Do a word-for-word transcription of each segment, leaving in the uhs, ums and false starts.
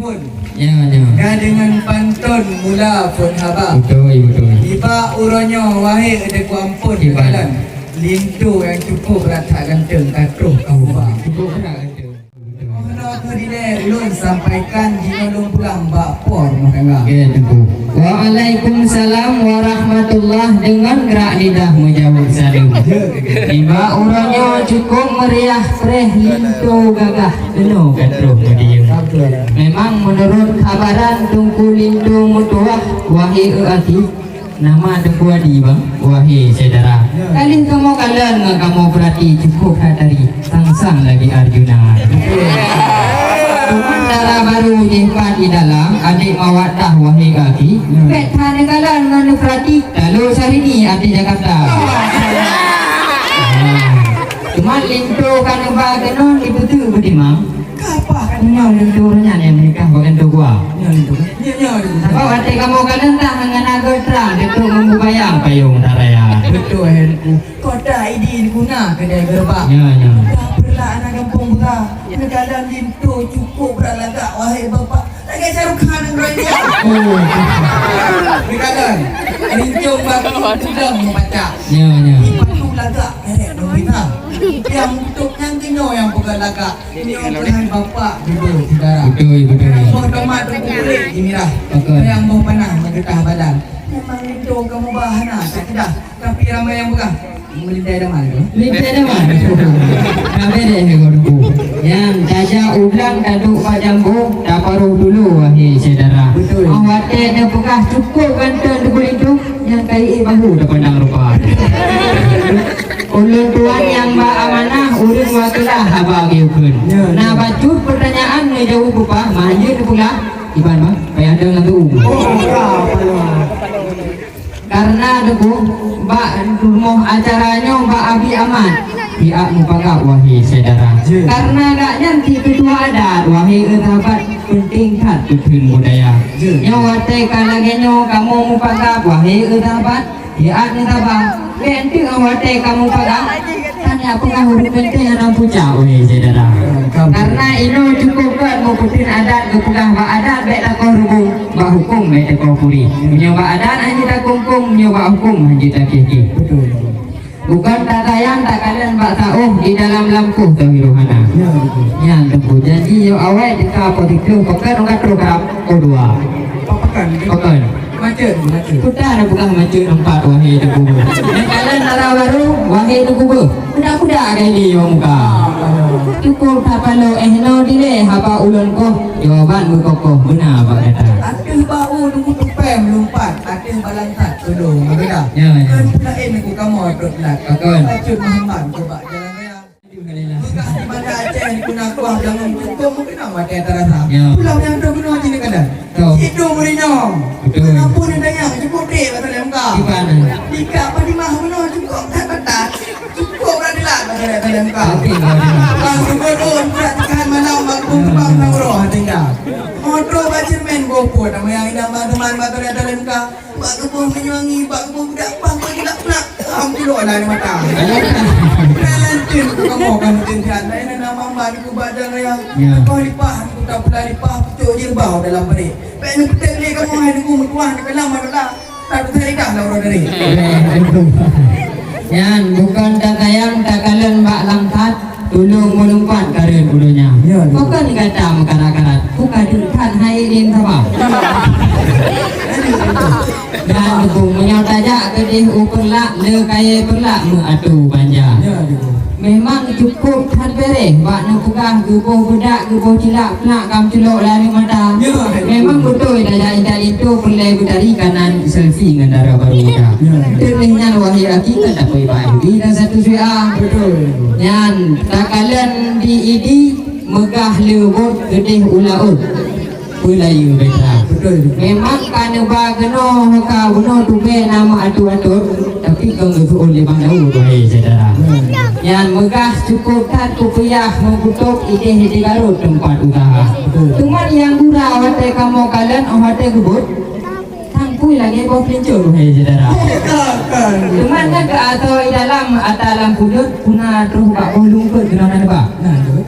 Ya, ya. Ka deungon pantôn mula phon haba. Beutôi, beutôi. Nibak uroe nyoe, wahé Teungku Ampon, kiban, linto nyang cukup brat that ganteng ka troh ka uba. Cukup brat ganteng. Meunoe keuh dilèe ulôn sampaikan, jinoe lôn pulang bak Po Rumoh Tangga. Oke, Teungku. Waalaikumsalam warahmatullah, deungon grak lidah meujaweueb saleuem. Nibak uroe nyoe cukup meuriah, preh linto gagah. Keunoe ka troh meudiyeueng. Memang meunurot khabaran Teungku Linto meutuwah, wahé eu aki, nama Teungku Adi, bang, wahé syedara. Ka lheueh kamoe kalon ngon kamoe peurati, cukup that tari, sang-sang lagèe Arjuna. Teuma dara barô jih pat di dalam, adik mawat tah, wahé eu aki. Bèk that neukalon ngon neupeurati, talo Syahrini artis Jakarta. Teuma linto ka neuba keunoe, dipeuteuk beutimang. Kapah ka teuma linto nyan nyang meunikah bak linto gua. Nyan linto. Nyan, nyan linto. Sabab watèe kamoe kalon tah ngon agoe trang, ditrok ngon beubayang payong taraya. Beutôi, hai Teungku. Kota Idi guna keudè geureubah. Ya, ya. Ka peureulak aneuk gampông buta. Neukalon linto cukup brat lagak, wahé bapak. Lagèe Shah Rukh Khan ngon India. Oh. Neukalon. Rincong batu tudang meupaca. Ya, ya. Di patu lagak, kerek ngon pita. Nyang meutup nyan keunoe nyang peugah lagak. Nyoe keuhai bapak, ibu, syedara. Beutôi, beutôi. Boh tomat Teungku kulét jimirah. Beutôi. Nyang boh panah meugeutah badan. Memang linto kamoe ba hana that keudah, tapi ramè nyang peugah, meulintèe daman tu. Lintèe daman. Ka bèrèh keu Teungku. Nyan, tajak u blang taduek bak jambo, taparoh dulu, wahé syedara. Beutôi. Óh watèe neupeugah cukup ganteng Teungku Linto, nyan ka ié bahu tapandang rupa. Ulôn tuan nyang ba amanah, ureueng wakeulah haba geuyue kheun. Ya, ya. Na bacut peutanyaan neujaweueb peue, mah jeuet neupeugah, iban bah, payah dong lam tu'ueng. Oh, apa ya? Karena Teungku, bak rumoh acara nyoe bak Abi Amat, siat mupagab, wahé syedara. Ya. Karena gobnyan cit keutua adat, wahé eu sahabat, penting that keu kheun budaya. Ya. Nyoe watèe ka lagèe nyoe kamoe mupagab, wahé eu sahabat, siat neusaba. Bèk enteuk watèe kamoe paga, tanyoe peugah ureueng penténg aneuk pucak, wahé syedara. Karena inoe cukup gèt meupeutheun adat geupeugah bak adat bèk takoh rubung, bak hukôm bèk takoh puri. Meunyoe bak adat hana takungkung, meunyoe bak hukôm hana takieh-kieh. Betul. Bukon tatanyong takalon bak saôh di dalam lampôh Zahirul Hana. Ya, betul. Nyan Teungku, janji yoh awai teuka poh siplôh, pakon ka troh karab poh dua. Pakon. Pakon. Macet, macet. Peue na peugah macet empat, wahé Teungku. Neukalon dara barô, wahé Teungku beuh. Budak-budak ka ini yoh muka. Cukup that paloe, eh, noe dilèe haba ulôn koh, jawaban meukokoh beuna bak gata. Ateueh bak u Teungku tupèe meulumpat, ateueh balang that tulông meubeda. Ya, ya. Kan pula, eh, Teungku kamoe trok lat. Pakon. Bacut meuhambat keu bak jalan raya. Alhamdulillah. Buka di Banda Aceh, di Puna Kuah, Blangong, Cukong, mungkin nak makai terasa. Ya. Pulang yang tu kena sini kadang. Betul. Itu murid nyong. Betul. Kenapa ni dayang? Cukup dek, kata dia muka. Di mana? Di Kak Fatimah Manoh, cukup tak batas. Cukup dah dilak, kata dia, kata dia muka. Betul, betul. Bang, cukup tu, berat tekan malam, bang, pun tebang, bang, roh, tinggal. Motor, bak cermin, GoPro, nama yang indah, bang, teman, bang, kata dia, kata dia muka. Bak geuboh minyeuk wangi, bak geuboh bedak, bak geuboh bedak pulak. Alhamdulillah, dah ada mata. Dah lantin kamoe kan mungkin sihat. Lain nama mamba di kubah dan raya. Ya. Kau lipah, aku tak pula lipah, pucuk jilbab dalam parit. Bèk neupeutèk lé kamoe, hai Teungku meutuah, neukalam manulah. Tak beutôi lidah lam uroe dari. Eh, itu. Nyan, bukon tatanyong, takalon bak langkat. Tulông meulumpat kareueng ulôn nyan. Ya, ya. Pakon gata meukarat-karat? Ku ka deuk that hai lé saba. Dan Teungku, meunyoe tajak keudeh u Peureulak, le kayèe Peureulak meuatu banja. Ya, ya. Memang cukup that bèrèh bak neupeugah geuboh beudak, geuboh cilak, plak ka meuculok lam mata. Ya, ya. Memang beutôi tajak intat linto peureulèe beutari kanan selfie ngon dara barô muda. Ya, ya. Teuk lheueh nyan wahé aki ka tapeuiba F B dan status W A. Betul. Nyan, takalon di Idi meugah le bot keudeh u laôt peulayeue batra. Betul. Memang ka neuba keunoe ka bunoe tubèe na meuatot-atot, tapi kon geuseuôn lé bang Daud, wahé syedara. Hmm. Nyan meugah cukup that peupiyah meubeutôb idéh di Garut teumpat useuha. Betul. Teuma nyang gura watèe kamoe kalon, watèe geubeuet, sang pui lagèe boh peulincong, wahé syedara. Bukan. Teuma nyan keu asoe i dalam ata lam pujôt, puna troh bak boh lungkot keunoe na neuba. Nah, betul.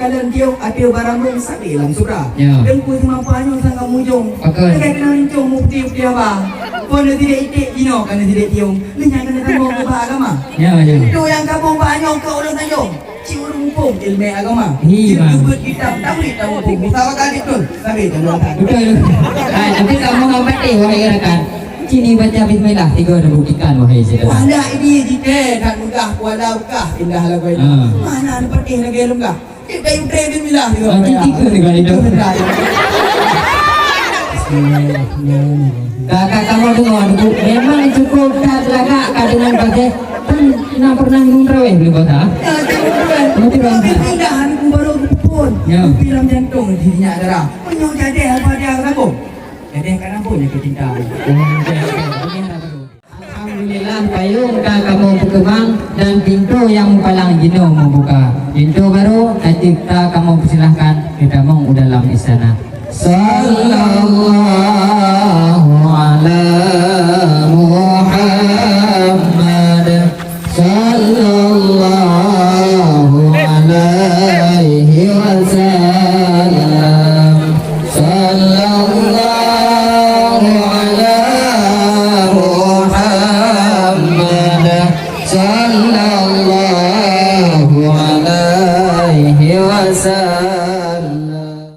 kalon tiong ateueh barambong sabe lam subra. Ya. Teungku teumampu anyong sangat mujong. Pakon? Lagèe keunan rincong mupti-upti haba. Kon lé sidek iték jinoe kana sidek tiong. Lé nyan kana tamong keu bak agama. Ya, ya. Itu nyang gabong bak nyoe keu ulôn tanjong. Cit ureueng muphom ileumèe agama. Hi, cit bang. Teubiet kitab tamrit tamuphom. Musabakat beutôi. Sabe tamuphom. Betul. Ah, tapi kamu nggak patéh, wahai rakan. Sini baca bismillah, tiga dah buktikan, wahai saudara. Kuala ini jitée that meugah, kuala beukah indah lagoe. Ah. Mana ada patéh lagèe lôn gah. Cit bayu tré bismillah juga. Ah, cit tiga ni kali tu. Bismillah. Bismillahirrahmanirrahim. Kakak kamu dengar tu, memang cukup that lagak ka dengan patéh. Kan na pernah ngon raweh boleh bahasa? Ya, cit ngon raweh. Betul, bang. Tapi pindah aku baru aku pun. Ya. Tapi dalam jantung di nya darah. Meunyoe jadi apa dia aku takut. Gadeh ka na buet nyoe keu cinta. Oh, oke, oke. Oke, tak perlu. Alhamdulillah, payong ka kamoe peukeumang dan pintoe nyang mupalang jinoe meubuka. Pintoe barô ka cit ka kamoe peusilahkan geutamong u dalam istana. Sallallahu